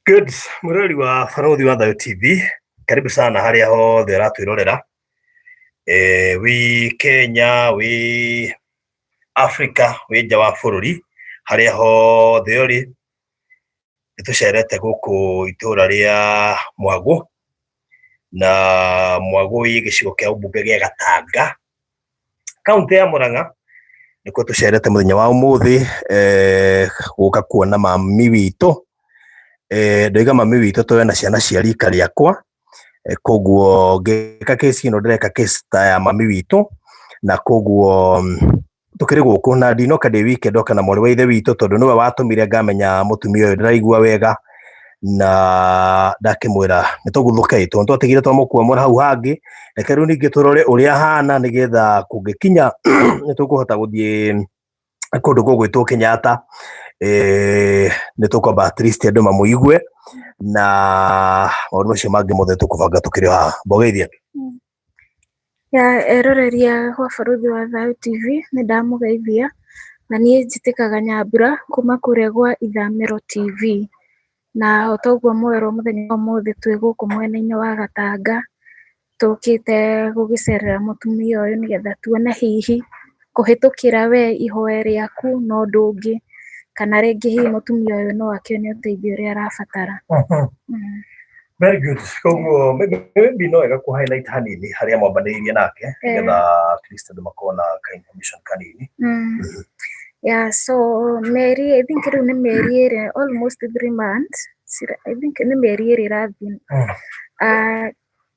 Good. Mũrori wa Barũthi wa Thayũ TV, karibu sana harĩa hothe ũratwĩrorera. Eh, wĩ Kenya, wĩ Africa, wĩ nja wa bũrũri, harĩa hothe ũrĩ, nĩ tũcerete gũkũ itũra rĩa Mwagũ, na Mwagũ wĩ gĩcigo kĩa ũmbunge gĩa Gatanga, Kauntĩ ya Murang'a nĩkuo tũcerete mũthenya wa ũmũthĩ eh, gũka kuona mami witũ eh, ndoiga mami witũ tũrĩ na ciana cia rika rĩakwa eh, koguo ngĩka kesi ĩno ndĩreka kesi ta ya mami witũ na koguo tũkĩrĩ gũkũ na ndinoka ndĩ wike ndoka na mwarĩ wa ithe witũ tondũ nĩwe watũmire ngamenya mũtumia ũyũ ndĩraigua wega na ndakĩmwĩra nĩ tũguthũke tondũ twatigire twamũkua mwena hau hangĩ reke rĩu ningĩ tũrore ũrĩa ahana nĩgetha kũngĩkinya nĩ tũkũhota gũthiĩ kũndũ gũgwĩtwo Kenyatta eh, nĩ tũkwamba at least andũ mamũigue na maũndũ macio mangĩ mothe tũkũbanga tũkĩrĩ o haha mbogeithia Ya eroreri a gwa Barũthi wa Thayũ TV nĩ ndamũgeithia, na niĩ njĩtĩkaga Nyambura kuma kũrĩa gwa Ithamĩro TV. Na o ta ũguo mwerwo mũthenya wa ũmũthĩ twĩ gũkũ mwena-inĩ wa Gatanga, tũkĩte gũgĩcerera mũtumia ũyũ nĩgetha tuone hihi kũhĩtũkĩra we ihoya rĩaku na ũndũ ũngĩ, kana rĩngĩ hihi mũtumia ũyũ no akĩone ũteithio ũrĩa arabatara. Very good. Koguo maybe no wega ku highlight hanini harĩa mwambanĩirie nake nĩgetha at least andũ makorwo na ka information kanini. Yeah, so mĩeri I think rĩu nĩ mĩeri ĩrĩ almost 3 months. I think nĩ mĩeri ĩrĩ ĩrathiĩ. Ah,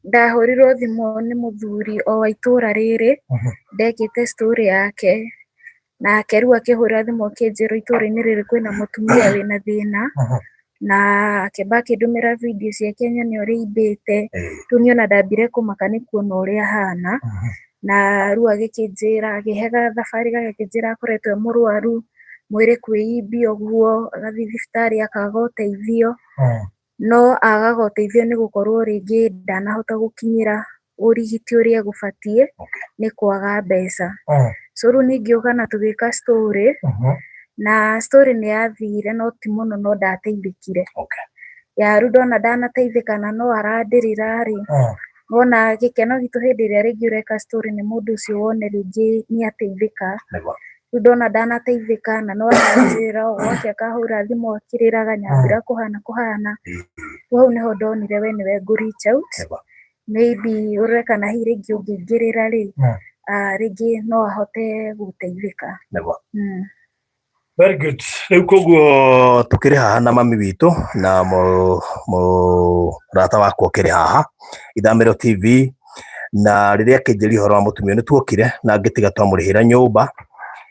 ndahũrirwo thimũ nĩ mũthuri o wa itũra rĩrĩ ndekĩte story yake nake rĩu akĩhũra thimũ akĩnjĩra itũra-inĩ rĩrĩ kwĩna mũtumia wĩna thĩna na akĩamba akĩndũmĩra video ciake nyone ũrĩa aimbĩte. Rĩu niĩ ona ndambire kũmaka nĩ kuona ũrĩa ahana na rĩu agĩkĩnjĩra akĩhe gathabarĩ gake akĩnjĩra akoretwo e mũrwaru mwĩrĩ kwĩimbia ũguo agathiĩ thibitarĩ akaga ũteithio no agaga ũteithio nĩ gũkorwo rĩngĩ ndanahota gũkinyĩra ũrigiti ũrĩa egũbatiĩ nĩ kwaga mbeca. So rĩu niĩ ngĩũka na tũgĩka story na story nĩ yathire no ti mũno no ndateithĩkire. Ya rĩu ndona ndanateithĩka na no arandĩrĩra rĩ, wona gĩkeno gitũ hĩndĩ ĩrĩa rĩngĩ ũreka story nĩ mũndũ ũcio wone rĩngĩ nĩ ateithĩka. Rĩu ndona ndanateithĩka na no aranjĩra o gwake akahũra thimũ akĩrĩraga nyambĩra kũhana kũhana. Rĩu hau nĩho ndonire we nĩwe ngũ reach out maybe ũrore kana hihi rĩngĩ ũngĩingĩrĩra rĩ, rĩngĩ no ahote gũteithĩka. Very good. Rĩu koguo tũkĩrĩ haha na mami witũ na mũrata wakwa ũkĩrĩ haha Ithamĩro TV na rĩrĩa akĩnjĩria ũhoro wa mũtumia nĩ tuokire na ngĩtiga twamũrĩhĩra nyũmba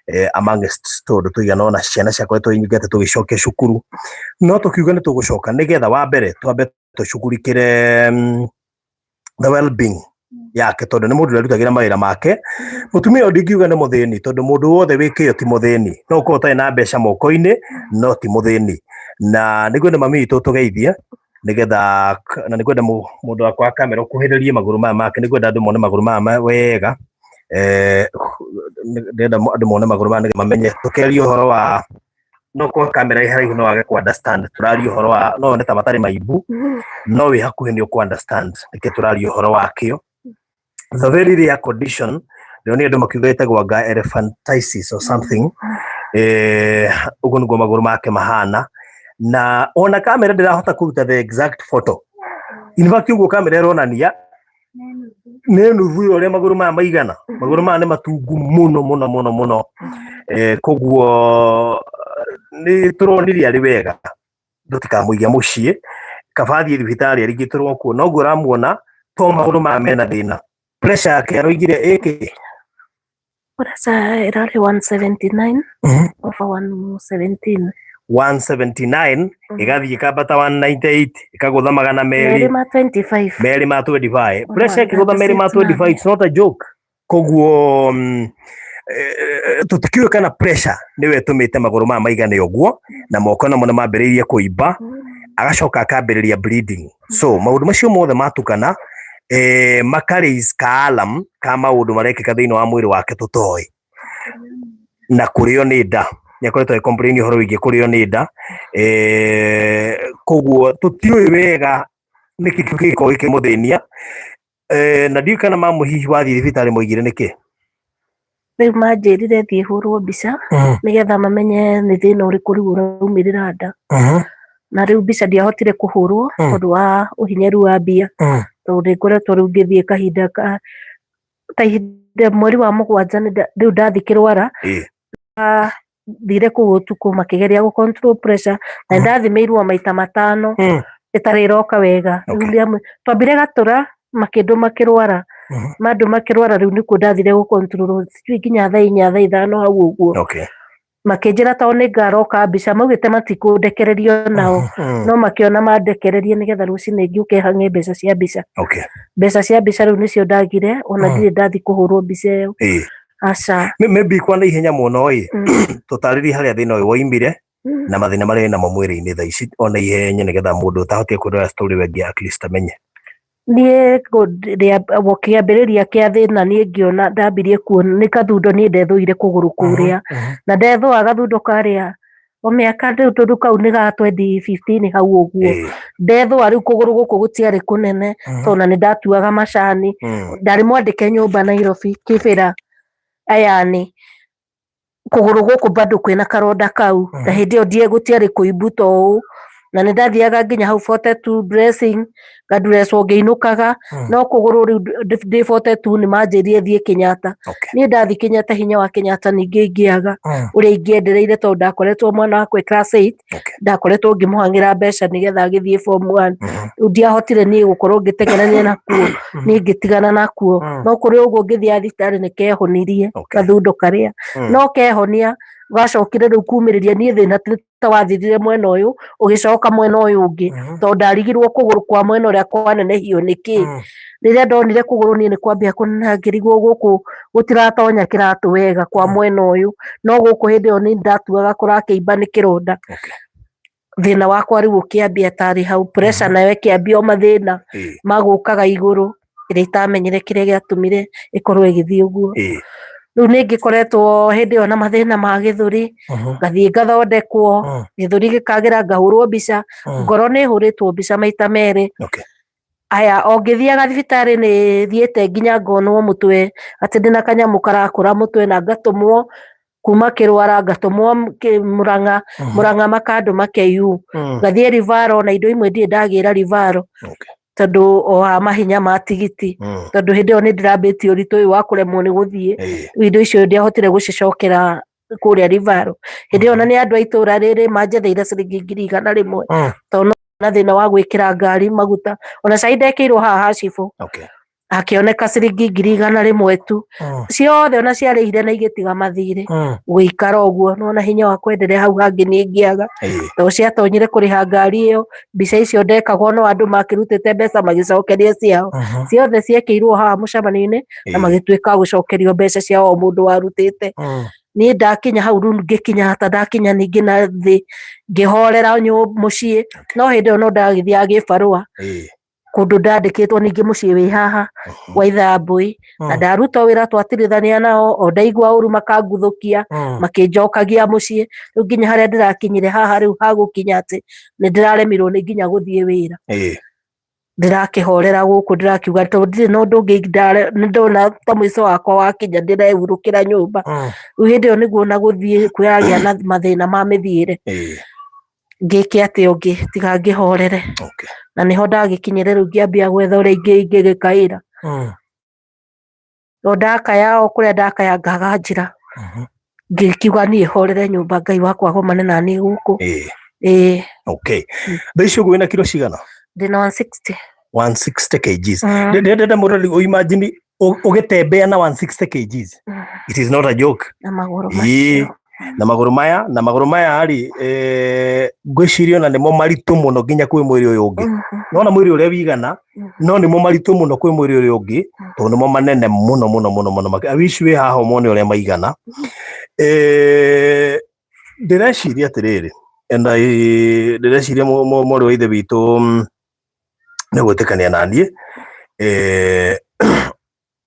eh, amongst tũndũ tũigana ũna ciana ciakwa tũingĩte tũgĩcokia cukuru no tũkiuga nĩ tũgũcoka nĩgetha wa mbere twambe tũcugurikĩre the well being yake tondũ nĩ mũndũ ũrerutagĩra mawĩra make mũtumia ũyũ ndingiuga nĩ mũthĩni tondũ mũndũ wothe wĩ kĩyo ti mũthĩni no ũkorwo ũtarĩ na mbeca moko-inĩ no ti mũthĩni na nĩguo nĩ mami witũ tũgeithie nĩgetha na nĩngwenda mũndũ wakwa wa kamera ũkuhĩrĩrie magũrũ maya make nĩngwenda andũ mone magũrũ maya wega eh, ndĩrenda andũ mone magũrũ maya nĩgetha mamenye tũkĩaria ũhoro wa no korwo kamera ĩ haraihu no wage ku understand tũraria ũhoro wa no wone ta matarĩ maimbu no wĩ hakuhĩ nĩ ũkũ understand nĩkĩ tũraria ũhoro wakĩo the very rare condition ndĩronire andũ makiuga ĩtagwo anga elephantiasis or something eh, ũguo nĩguo magũrũ make mahana na ona kamera ndĩrahota kũruta the exact photo in fact ũguo kamera ĩronania nĩ nuthu ya ũrĩa magũrũ maya maigana magũrũ maya nĩ matungu mũno mũno mũno mũno eh, koguo nĩ tũronire arĩ wega tũtikamũige mũciĩ kaba athiĩ thibitarĩ arigitĩrwo kuo noguo ũramuona to magũrũ maya mena thĩna pressure yake aroigire ĩkĩ Pressure ĩrarĩ 179 over 117. 179 ĩgathiĩ ĩkambata 198 ĩkagũtha magana merĩ Merĩ ma 25. merĩ ma 25 pressure ĩkĩgũtha merĩ ma 136 na 25 it's not a joke koguo eh, tũtikiũĩ kana pressure nĩyo ĩtũmĩte magũrũ maya maigane ũguo na moko namo nĩ mambĩrĩirie kũimba agacoka akambĩrĩria bleeding so maũndũ macio mothe matukana Maka raise ka alarm ka maũndũ marekĩka thĩinĩ wa mwĩrĩ wake tũtoĩ, na kũrĩo nĩ nda. Nĩ akoretwo agĩ complain ũhoro wĩgiĩ kũrĩo nĩ nda, koguo tũtiũĩ wega nĩkĩ kĩu kĩngĩkorwo gĩkĩmũthĩnia. Na ndiũĩ kana mamu hihi wathiĩ thibitarĩ moigire nĩkĩ? Rĩu manjĩrire thiĩ hũrwo mbica nĩgetha mamenye nĩ thĩna ũrĩkũ rĩu ũraumĩrĩra nda. Na rĩu mbica ndiahotire kũhũrwo tondũ wa ũhinyaru wa mbia, tondũ nĩ ngoretwo rĩu ngĩthiĩ kahinda ka ta ihinda mweri wa 7 rĩu ndathiĩ kĩrwara. Thire kũu ũtukũ makĩgeria gũ control pressure na ndathimĩirwo maita 5 ĩtarĩ ĩroka wega. Rĩu twambire gatũra makĩndũma kĩrwara, mandũma kĩrwara rĩu nĩkuo ndathire gũ control sijui nginya thaa 4 thaa 5 hau ũguo. Makĩnjĩra tondũ nĩ ngaroka mbica maugĩte matikũndekererio nao, no makĩona mandekererie nĩgetha rũcinĩ ngĩũke hang'e mbeca cia mbica. Mbeca cia mbica rĩu nĩcio ndagire, ona ndirĩ ndathi kũhũrwo mbica ĩyo. Aca. Maybe kwa na ihenya mũno ĩ, tũtarĩrie harĩa thĩna ũyũ woimire na mathĩna marĩa wĩnamo mwĩrĩ-inĩ thaa ici ona ihenya, nĩgetha mũndũ ũtahotire kwĩrora story wengĩ at least amenye. Niĩ kĩambĩrĩria kĩa thĩna niĩ ngĩona ndambirie kuona nĩ kathundo niĩ ndethũire kũgũrũ kũrĩa, na ndethũa gathundo karĩa o mĩaka rĩu tondũ kau nĩ ga 2015 hau ũguo, ndethũa rĩu kũgũrũ gũkũ gũtiarĩ kũnene tondũ na nĩ ndatuaga macani. Ndarĩ mwandĩke nyũmba Nairobi Kibera ayani, kũgũrũ gũkũ bado kwĩna karonda kau, na hĩndĩ ĩyo gũtiarĩ kũimbu ta ũũ, na nĩ ndathiaga nginya hau 42 dressing ngandresswo ngĩinũkaga, no kũgũrũ rĩu ndĩ 42 nĩ manjĩrire thiĩ Kenyatta. Niĩ ndathiĩ Kenyatta, hinya wa Kenyatta ningĩ ingĩaga ũrĩa ingĩendereire tondũ ndakoretwo mwana wakwa class 8, ndakoretwo ngĩmũhang'ĩra mbeca nĩgetha agĩthiĩ form 1. Rĩu ndiahotire niĩ gũkorwo ngĩteng'erania nakuo, niĩ ngĩtigana nakuo, no kũrĩ ũguo ngĩthiaga thibitarĩ nĩ kehonirie gathundo karĩa, no kehonia gacokire rĩu kumĩrĩria niĩ thĩna ta wathirire mwena ũyũ ũgĩcoka mwena ũyũ ũngĩ, tondũ ndarigirwo kũgũrũ kwa mwena ũrĩa kwanenehio nĩkĩ. Rĩrĩa ndonire kũgũrũ niĩ nĩ kwambia kũneneha ngĩrigwo gũkũ gũtiratonya kĩratũ wega kwa mwena ũyũ, no gũkũ hĩndĩ ĩyo nĩ ndatuaga kũrakĩimba nĩ kĩronda. Thĩna wakwa rĩu ũkĩambia tarĩ hau, pressure nayo ĩkĩambia o mathĩna magũkaga igũrũ, ĩrĩa itamenyire kĩrĩa gĩatũmire ĩkorwo ĩgĩthiĩ ũguo. Rĩu nĩ ngĩkoretwo hĩndĩ ĩyo na mathĩna ma gĩthũri, ngathiĩ ngathondekwo, gĩthũri gĩkagĩra ngahũrwo mbica, ngoro nĩ hũrĩtwo mbica maita 2. Aya, o ngĩthiaga thibitarĩ nĩ thiĩte nginya ngonwo mũtwe atĩ ndĩna kanyamũ karakũra mũtwe, na ngatũmwo kuma Kĩrwara ngatũmwo Mũrang'a, Mũrang'a makandũma KU, ngathiĩ Rivaro, na indo imwe ndirĩ ndagĩra Rivaro tondũ o wa mahinya ma tigiti, tondũ hĩndĩ ĩyo nĩ ndĩrambĩtie ũritũ ũyũ wa kũremwo nĩ gũthiĩ. Rĩu indo icio ndiahotire gũcicokera kũrĩa Rivaro hĩndĩ ĩyo, na nĩ andũ a itũra rĩrĩ manjetheire ciringi 100,000, tondũ na thĩna wa gwĩkĩra ngari maguta, ona cai ndekĩirwo haha ha cibũ, hakĩoneka ciringi 100,000 tu, ciothe ona ciarĩhire na igĩtiga mathirĩ. Gũikara ũguo nona hinya wa kwenderea hau hangĩ nĩ ngĩaga, tondũ ciatonyire kũrĩha ngari ĩyo, mbica icio ndekagwo no andũ makĩrutĩte mbeca magĩcokeria ciao, ciothe ciekĩirwo haha mũcemanio-inĩ na magĩtuĩka a gũcokerio mbeca ciao o mũndũ warutĩte. Niĩ ndakinya hau rĩu ngĩkinya ta ndakinya ningĩ na thĩ ngĩhorera mũciĩ, no hĩndĩ ĩyo no ndagĩthiaga gĩbarũa kũndũ ndandĩkĩtwo ningĩ mũciĩ wĩ haha wa Ithambũi, na ndaruta wĩra twatirithania nao, o ndaigua ũru makanguthũkia, makĩnjokagia mũciĩ, rĩu nginya harĩa ndĩrakinyire haha rĩu hagũkinya atĩ nĩ ndĩraremirwo nĩ nginya gũthiĩ wĩra. Ndĩrakĩhorera gũkũ ndĩrakiuga tondũ ndirĩ na ũndũ ũngĩ, nĩ ndona ta mũico wakwa wakinya ndĩrehurũkĩra nyũmba. Rĩu hĩndĩ ĩyo nĩguo ona gũthiĩ kũragĩa na mathĩna ma mĩthiĩre, ngĩke atĩa ũngĩ tiga ngĩhorere. Na nĩho ndagĩkinyire rĩu ngĩambia gwetha ũrĩa ingĩgĩkaĩra. No ndakaya o kũrĩa ndakaya ngaga njĩra, ngĩkiuga niĩ horere nyũmba Ngai wakwa agomane na niĩ gũkũ. Ĩĩ. Okay. Thaa ici ũguo wĩna kiro cigana? Ndĩna 160. 160 kgs. Ndĩrenda mũrori ũimagine ũgĩtembea na 160 kgs. It is not a joke. Na magũrũ macio. Na magũrũ maya, na magũrũ maya rĩ, ngwĩciria ona nĩmo maritũ mũno nginya kwĩ mwĩrĩ ũyũ ũngĩ. Nona mwĩrĩ ũrĩa wigana, no nĩmo maritũ mũno kwĩ mwĩrĩ ũrĩa ũngĩ, tondũ nĩmo manene mũno mũno mũno mũno. I wish wĩ haha ũmone ũrĩa maigana. Ndĩreciria atĩrĩrĩ, and I ndĩreciria mwarĩ wa ithe witũ nĩ gwĩtĩkania na niĩ.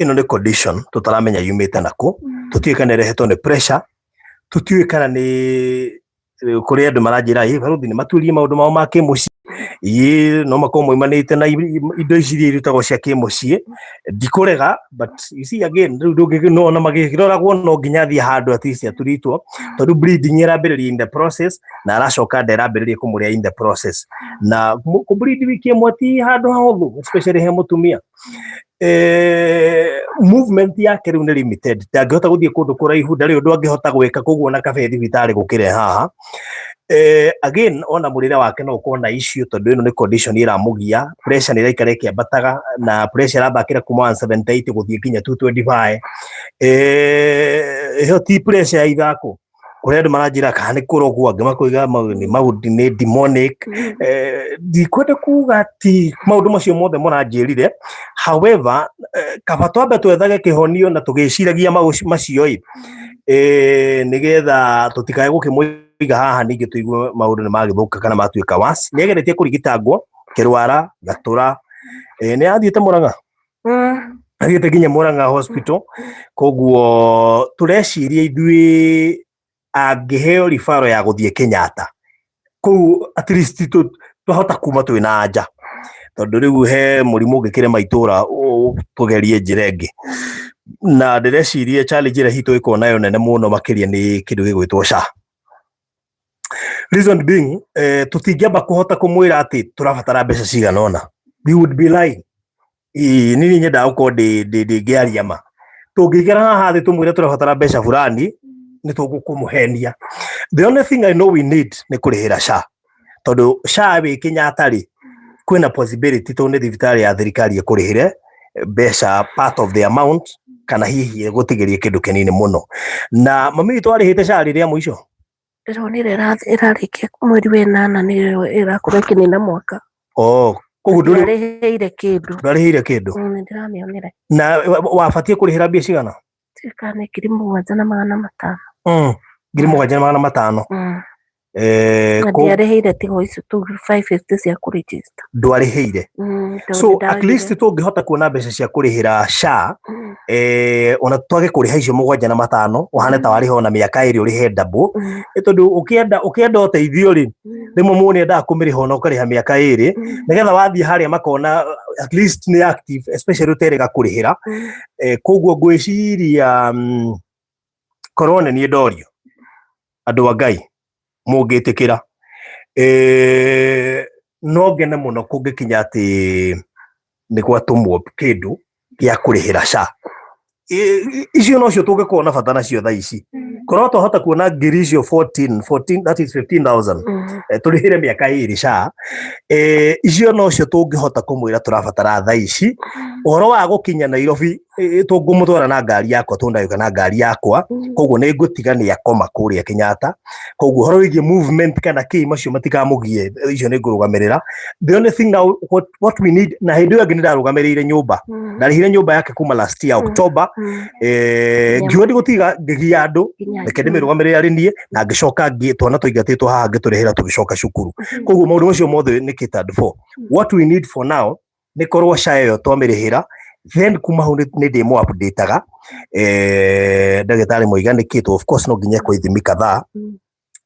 Ĩno nĩ condition tũtaramenya yumĩte nakũ, tũtiũĩ kana ĩrehetwo nĩ pressure, tũtiũĩ kana nĩ kũrĩ andũ maranjĩra ĩ barũthi nĩ matuĩrie maũndũ mao ma kĩmũciĩ, ĩ no makorwo maumanĩte na indo ici iria irutagwo cia kĩmũciĩ, ndikũrega, but you see again rĩu ndũngĩ no ona magĩroragwo no nginya athiĩ handũ at least aturitwo, tondũ bleeding ĩrambĩrĩria in the process na aracoka nda ĩrambĩrĩria kũmũrĩa in the process, na kũ bleed wiki ĩmwe ti handũ hahũthũ, especially he mũtumia. Movement yake rĩu nĩ limited, ndangĩhota gũthiĩ kũndũ kũraihu, ndarĩ ũndũ angĩhota gwĩka, koguo ona kaba e thibitarĩ gũkĩra haha. Again ona mũrĩre wake no ũkorwo na issue, tondũ ĩno nĩ condition ĩramũgia, pressure nĩ ĩraikara ĩkĩambataga, na pressure ĩrathakĩra kuma 178 gũthiĩ nginya 225. Ĩyo ti pressure ya ithako. Kũrĩ andũ maranjĩra kana nĩ kũrogwo, angĩ makoiga nĩ maũndũ nĩ demonic. Ndikwenda kuga ti maũndũ macio mothe mũranjĩrire, however kaba twambe twethage kĩhonio na tũgĩciragia macio ĩ, nĩgetha tũtikae gũkĩmũiga haha ningĩ tũigue maũndũ nĩ magĩthũka kana matuĩka worse. Nĩ ageretie kũrigitangwo kĩrwara gatũra, nĩ athiĩte Mũrang'a, athiĩte nginya Mũrang'a hospital, koguo tũreciria ithuĩ angĩheo referral ya gũthiĩ Kenyatta kũu at least twahota kuma twĩna anja, tondũ rĩu he mũrimũ ũngĩkĩrema itũra tũgerie njĩra ĩngĩ, na ndĩreciria challenge ĩrĩa hihi tũgĩkorwo nayo nene mũno makĩria nĩ kĩndũ gĩgwĩtwo SHA. Reason being, tũtingĩamba kũhota kũmwĩra atĩ tũrabatara mbeca cigana ũna, we would be lying. Ĩĩ niĩ nyendaga gũkorwo ndĩ ngĩaria ma, tũngĩikara haha thĩ tũmwĩre tũrabatara mbeca fulani nĩ tũgũkũmũhenia. The only thing I know we need nĩ kũrĩhĩra SHA, tondũ SHA wĩ Kenyatta rĩ, kwĩna possibility tondũ nĩ thibitarĩ ya thirikari ĩkũrĩhĩre mbeca part of the amount, kana hihi ĩgũtigĩrie kĩndũ kĩnini mũno. Na mami witũ arĩhĩte SHA rĩrĩa mũico? Ndĩronire ĩrarĩkia mweri wa ĩnana nĩrĩo ĩrakorwo ĩkĩnina mwaka. Oh, koguo ndũrĩ Ndĩarĩhĩire kĩndũ. Ndwarĩhĩire kĩndũ? Nĩ ndĩramĩonire. Na wabatiĩ kũrĩhĩra mbia cigana? Ndiũĩ kana nĩ 7,500. 7,500. Na ndiarĩhĩire tiga icio tu 550 cia kũ-register. Ndwarĩhĩire? Tondũ So at nĩndagire. least tũngĩhota kuona mbeca cia kũrĩhĩra SHA, ona twage kũrĩha icio 7,500, ũhane ta warĩha ona mĩaka ĩrĩ ũrĩhe double. Nĩ tondũ ũkĩenda ũteithio rĩ, rĩmwe mũndũ nĩendaga kũmĩrĩha ona ũkarĩha mĩaka ĩrĩ, nĩgetha wathiĩ harĩa makona at least nĩ active, especially ũterĩga kũrĩhĩra. Koguo ngwĩciria korwo nĩ niĩ ndorio, andũ a Ngai mũngĩtĩkĩra, no ngene mũno kũngĩkinya atĩ nĩ gwatũmwo kĩndũ gĩa kũrĩhĩra SHA. Icio nocio tũngĩkorwo na bata nacio thaa ici. Korwo twahota kuona ngiri icio 14, 14, that is 15,000, tũrĩhĩre mĩaka ĩrĩ SHA, icio nocio tũngĩhota kũmwĩra tũrabatara thaa ici. Ũhoro wa gũkinya Nairobi, tũngũmũtwara na ngari yakwa, tondũ ndagĩũka na ngari yakwa, koguo nĩ ngũtiga nĩ akoma kũrĩa Kenyatta. Koguo ũhoro wĩgiĩ movement kana kĩ macio matikamũgie, icio nĩ ngũrũgamĩrĩra. The only thing now what we need, na hĩndĩ ĩyo ĩngĩ nĩ ndarũgamĩrĩire nyũmba, ndarĩhire nyũmba yake kuma last year October, ngiuga ndigũtiga ngĩgia andũ, reke ndĩmĩrũgamĩrĩre arĩ niĩ, na ngĩcoka twana tũingatĩtwo haha ngĩtũrĩhĩra tũgĩcoka cukuru. Koguo maũndũ macio mothe nĩ catered for. What we need for now nĩ korwo SHA ĩyo twamĩrĩhĩra, then kuma hau nĩ ndĩmũ updateaga. Ndagĩtarĩ moiga nĩkĩ, of course no nginya ekwo ithimi kadhaa,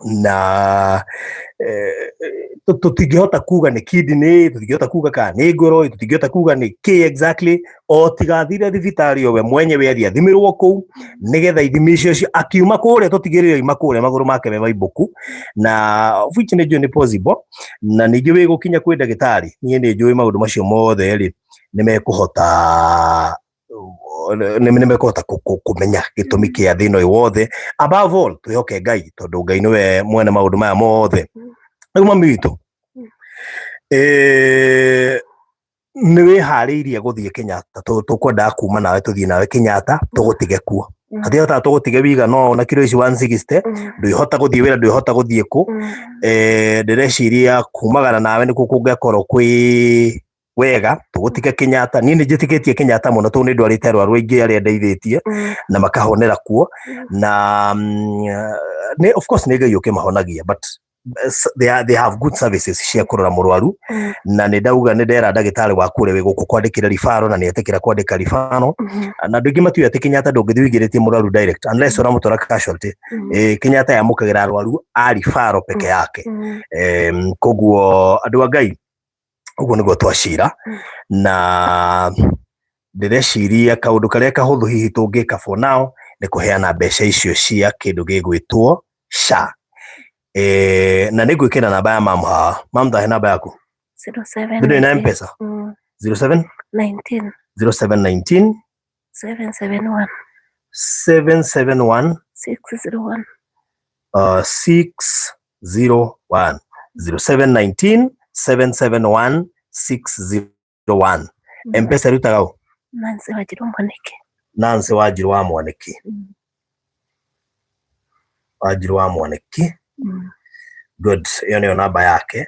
na tũtingĩhota kuga nĩ kidney, tũtingĩhota kuga kana nĩ ngoro, tũtingĩhota kuga nĩ kĩ exactly, o tiga athire thibitarĩ o we mwenyewe athiĩ athimĩrwo kũu, nĩgetha ithimi icio akiuma kũrĩa tũtigĩrĩre oima kũrĩa magũrũ make me maimbũku, na of which nĩ njũĩ nĩ possible. Na ningĩ wĩ gũkinya kwĩ ndagĩtarĩ, niĩ nĩ njũĩ maũndũ macio mothe rĩ, nĩ mekũhota kũmenya gĩtũmi kĩa thĩna ũyũ wothe. Above all twĩhoke Ngai, tondũ Ngai nĩwe mwene maũndũ maya mothe. Rĩu mami witũ, nĩ wĩharĩirie gũthiĩ Kenyatta? Tũkwendaga kuma nawe tũthiĩ nawe Kenyatta, tũgũtige kuo. Hatihotaga tũgũtige wiga no na kiro ici 160, ndwĩhota gũthiĩ wĩra, ndwĩhota gũthiĩ kũ. Ndĩreciria kumagara nawe nĩkuo kũngĩkorwo kwĩ wega, tũgũtige Kenyatta. Niĩ nĩ njĩtĩkĩtie Kenyatta mũno, tondũ nĩ ndwarĩte arwaru aingĩ arĩa ndeithĩtie na makahonera kuo, na nĩ of course nĩ Ngai ũkĩmahonagia, but They have good services cia kũrora mũrwaru. Na nĩ ndauga nĩ ndera ndagĩtarĩ waku ũrĩa wĩ gũkũ kwandĩkĩra referral, na nĩ etĩkĩra kwandĩka referral. Na andũ aingĩ matiũĩ atĩ Kenyatta ndũngĩthiĩ ũingĩrĩtie mũrwaru direct unless ũramũtwara casualty. Kenyatta yamũkagĩra arwaru a referral peke yake. Koguo andũ a Ngai, ũguo nĩguo twacira. Na ndĩreciria kaũndũ karĩa kahũthũ hihi tũngĩka for now nĩ kũheana mbeca icio cia kĩndũ gĩgwĩtwo SHA. Na nĩ ngwĩkĩra namba ya mamu haha. Mamu, tahe namba yaku. 07. Ndũrĩ na M-Pesa? 07. 19. 0719. 771. 771. 601. 601. 0719 771 601. M-Pesa rutaga ũ? Nancy Wanjiru Mwaniki. Nancy Wanjiru wa Mwaniki. Wanjiru wa Mwaniki. Good, ĩyo nĩyo namba yake.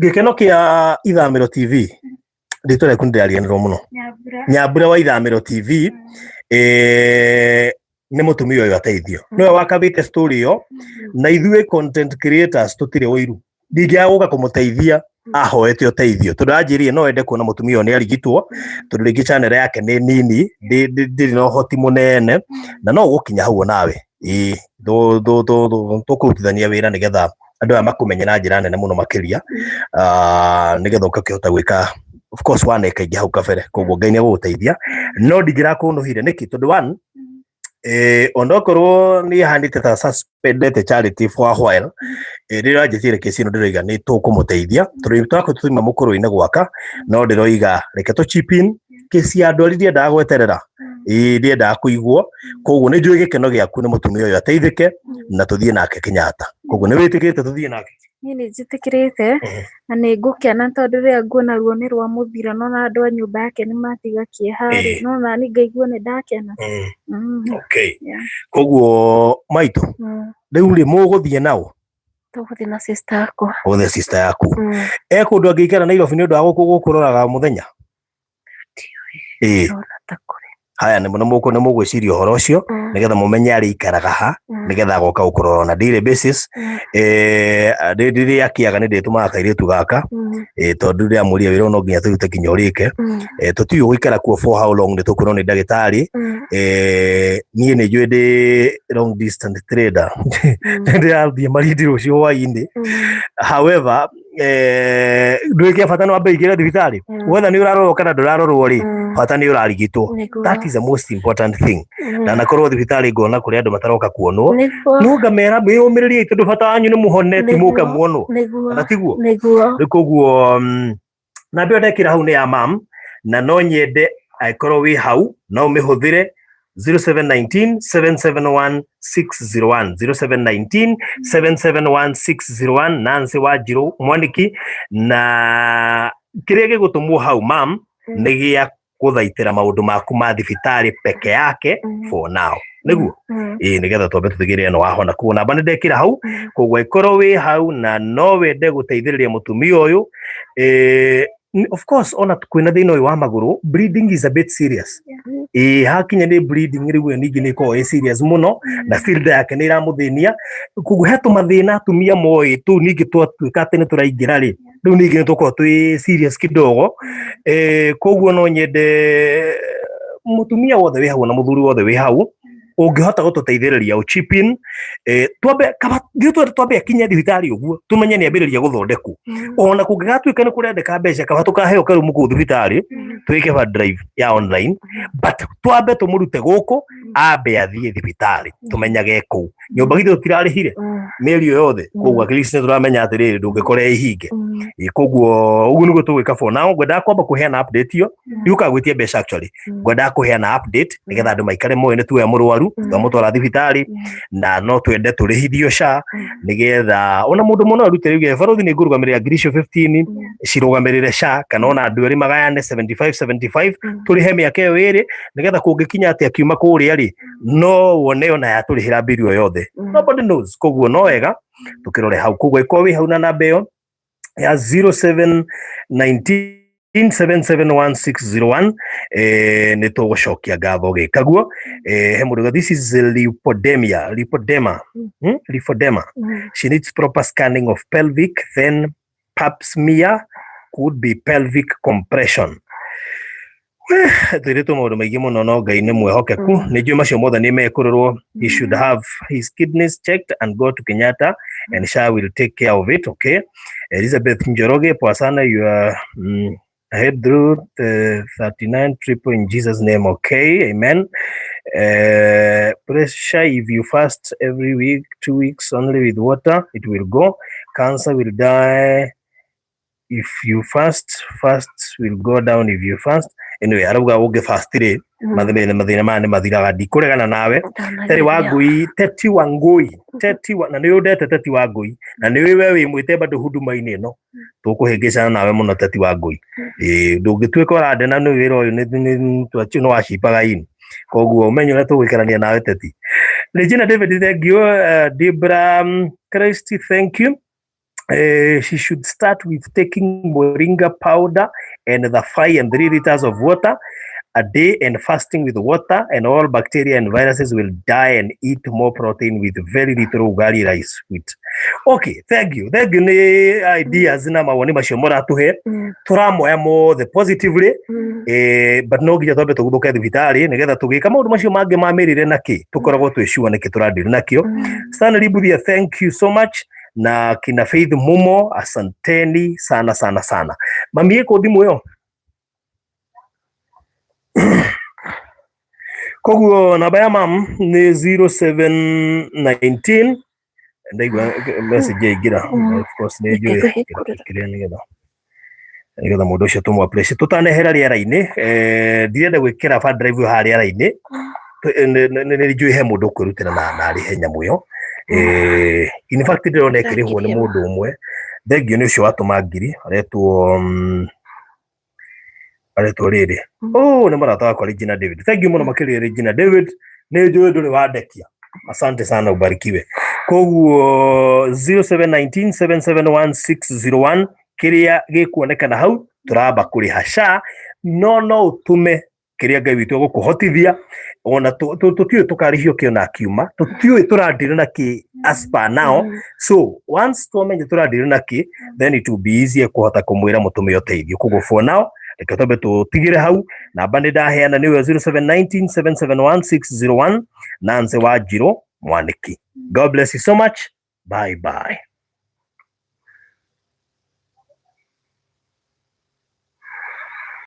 Gĩkeno kĩa Ithamĩro TV, rĩtwa rĩaku nĩndĩrariganĩrwo mũno. Nyambura. Nyambura wa Ithamĩro TV. Nĩ mũtumia ũyũ ateithio nĩwe wakabĩte story ĩyo, na ithuĩ content creators tũtirĩ ũiru, ndingĩaga gũka kũmũteithia ahoete ũteithio, tondũ anjĩrire no ende kuona mũtumia ũyũ nĩ arigitwo, tondũ rĩngĩ channel yake nĩ nini, ndĩrĩ na ũhoti mũnene, na no ũgũkinya hau onawe. Ĩĩ, tũkũrutithania wĩra nĩgetha andũ aya makũmenye na njĩra nene mũno makĩria, nĩgetha ũgakĩhota gwĩka. Of course waneka ingĩ hau kabere, koguo Ngai nĩ egũgũteithia, no ndingĩrakũnũhire nĩkĩ? Tondũ one, onokorwo nĩ hanĩte ta suspendete charity for a while, rĩrĩa anjĩtire kesi ĩno, ndĩroiga nĩ tũkũmũteithia, tondũ twakorwo tũima mũkũrũ-inĩ gwaka, no ndĩroiga reke tũ chip in. Kesi ya ndwari ndiendaga gweterera, ĩĩ, ndiendaga kũigwo. Koguo nĩ njũĩ gĩkeno gĩaku nĩ mũtumia ũyũ ateithĩke na tũthiĩ nake Kenyatta. Koguo nĩ wĩtĩkĩrĩte tũthiĩ nake? Niĩ nĩ njĩtĩkĩrĩte na nĩ ngũkena, tondũ rĩrĩa nguona ruo nĩ rwa mũthira, nona andũ a nyũmba yake nĩ matiga kĩeha rĩ, nona niĩ ngaigua nĩ ndakena. Okay. Yeah. Koguo maitũ, rĩu rĩ, mũgũthiĩ nao? Tũgũthiĩ na sister yakwa. Ũgũthiĩ sister yaku. E kũndũ angĩikara Nairobi nĩ ũndũ wa gũkũ gũkũroraga mũthenya? Ĩĩ. Ndĩrona ta kũrĩ. Haya, nĩ nĩ mũgwĩciria ũhoro ũcio nĩgetha mũmenye arĩikaraga ha, nĩgetha agoka gũkũrora on a daily basis. Rĩrĩa akĩaga nĩ ndĩtũmaga kairĩtu gaka, tondũ ndĩramũria wĩra ũyũ no nginya tũrute nginya ũrĩke. Tũtiũĩ gũikara kuo for how long, nĩ tũkwĩrwo nĩ ndagĩtarĩ. Niĩ nĩ njũĩ ndĩ long distance trader, ndĩrathiĩ Malindi rũciũ hwaĩ-inĩ. However, ndwĩke bata no wambe ũingĩre thibitarĩ, whether nĩ ũrarorwo kana ndũrarorwo rĩ, bata nĩ ũrarigitwo. That is the most important thing. Ndanakorwo thibitarĩ ngona kũrĩ andũ mataroka kuonwo, no ngamera mwĩyũmĩrĩrie, tondũ bata wanyu nĩ mũhone, ti mũke muonwo. Kana tiguo? Nĩguo. Rĩu koguo namba ĩyo ndekĩra hau nĩ ya mam, na no nyende angĩkorwo wĩ hau no ũmĩhũthĩre, 0719 771 601, 0719 771 601, Nancy Wanjiru Mwaniki. Na kĩrĩa gĩgũtũmwo hau, mam, nĩ gĩa gũthaitĩra maũndũ maku ma thibitarĩ peke yake for now, nĩguo? Ĩĩ, nĩgetha twambe tũtigĩrĩre no wahona. Koguo namba nĩ ndekĩra hau. Koguo ĩkorwo wĩ hau na no wende gũteithĩrĩria mũtumia ũyũ, of course ona kwĩna thĩna ũyũ wa magũrũ, bleeding is a bit serious. Ĩĩ, hakinya nĩ bleeding rĩu, ĩyo ningĩ nĩ ĩkoragwo ĩ serious mũno, na still nda yake nĩ ĩramũthĩnia. Koguo he tũmathĩna atumia moĩ tũu, ningĩ twatuĩka atĩ nĩ tũraingĩra rĩ, rĩu ningĩ nĩ tũkoragwo twĩ serious kidogo. Koguo no nyende mũtumia wothe wĩ hau na mũthuri wothe wĩ hau ũngĩhota gũtũteithĩrĩria ũ chip in, twambe kaba ithuĩ twambe akinye thibitarĩ ũguo, tũmenye nĩ ambĩrĩria gũthondekwo. Ona kũngĩgatuĩka nĩ kũrendeka mbeca, kaba tũkaheo karumu kũu thibitarĩ, twĩke ba drive ya online, but twambe tũmũrute gũkũ ambe athiĩ thibitarĩ, tũmenyage kũu nyũmba githĩ tũtirarĩhire mĩeri ĩyo yothe. Koguo at least nĩ tũramenya atĩrĩrĩ, ndũngĩkora ĩhinge. Koguo ũguo nĩguo tũgwĩka for now. Ngwendaga kwamba kũheana update ĩyo, ndiũkaga gwĩtia mbeca actually, ngwendaga kũheana update nĩgetha andũ maikare moĩ nĩ tuoya mũrwaru, twamũtwara thibitarĩ, na no twende tũrĩhithio SHA, nĩgetha ona mũndũ mũno arute rĩu barothi nĩ ngũrũgamĩrĩra ngiri icio 15 cirũgamĩrĩre SHA, kana ona andũ erĩ magayane 75 75, tũrĩhe mĩaka ĩyo ĩrĩ, nĩgetha kũngĩkinya atĩ akiuma kũrĩa rĩ, no wone ona yatũrĩhĩra mbiri ĩyo yothe. Nobody knows. Koguo no wega tũkĩrore hau. Koguo ĩkorwo wĩ hau na namba ĩyo ya 0719. 771601. Nä tå gå cokia ngatho gä kaguo. He må this is lipodemia, lipodema. Lipodema. She needs proper scanning of pelvic, then pap smear, could be pelvic compression. Twĩrĩtwo maũndũ maingĩ mũno, no Ngai nĩ mwĩhokeku. Nĩ njũĩ macio mothe nĩ mekũrorwo. He should have his kidneys checked and go to Kenyatta and SHA will take care of it. Okay, Elizabeth Njoroge, poa sana. You are ahead through the 39 triple in Jesus name. Okay, amen. Pressure, if you fast every week, 2 weeks only with water, it will go. Cancer will die if you fast. Fast will go down if you fast. Anyway, arauga ũngĩ fast rĩ, mathĩna maya nĩ mathiraga. Ndikũregana nawe. Teri wa Ngui, Teti wa Ngui, Teti wa, na nĩ ũndete Teti wa Ngui, na nĩ we wĩ mwĩte bado huduma-inĩ ĩno tũkũhĩngĩcana nawe mũno. Teti wa Ngui, ĩĩ, ndũngĩtuĩka ũrandena nĩ wĩra ũyũ nĩ wacipaga ini, koguo ũmenye ũrĩa tũgũikarania nawe. Teti Regina David, thank you. Debra Christy, thank you. She should start with taking moringa powder and the 5 and 3 liters of water a day and fasting with water, and all bacteria and viruses will die, and eat more protein with very little ugali, rice, wheat. Okay, thank you, thank you. Nĩ ideas na mawoni macio mũratũhe, tũramoya mothe positively. But no nginya twambe tũguthũke thibitarĩ nĩgetha tũgĩka maũndũ macio mangĩ ma mĩrĩre na kĩ tũkoragwo twĩ sure nĩkĩ tũradiri nakĩo. Stanley Buthia, thank you so much, na kina Faith Mumo, asanteni sana sana sana. Mami ĩkũ thimũ ĩyo? Koguo namba ya mam nĩ 0719. Ndaigua message yaingĩra. Of course nĩ njũĩ kĩrĩa nĩgetha mũndũ ũcio tũmũ appreciate tũtanehera rĩera-inĩ. Ndirenda gwĩkĩra fund drive haha rĩera-inĩ. Nĩ njũĩ he mũndũ ũkwĩrutĩra na arĩhe nyamũ ĩyo. In fact, ndĩrona ĩkĩrĩhwo nĩ mũndũ ũmwe. Thengiũ nĩ ũcio watũma ngiri, aretwo rĩrĩ. Oh, nĩ mũrata wakwa Regina David. Thank you mũno makĩria, Regina David. Nĩ njũĩ ndũrĩ wandekia. Asante sana, ubarikiwe. Koguo 0719771601 kĩrĩa gĩkuonekana hau tũramba kũrĩha SHA, no ũtũme kĩrĩa Ngai witũ egũkũhotithia. Ona tũtiũĩ tũkarĩhio kĩo na kiuma, tũtiũĩ tũradira na kĩ as per now. So once twamenya tũradira na kĩ, then it will be easier kũhota kũmwĩra mũtũme ũteithio. Koguo for now reke twambe tũtigĩre hau. Namba nĩ ndaheana, nĩyo 0719771601, Nancy Wanjirũ Mwaniki. God bless you so much. Bye bye.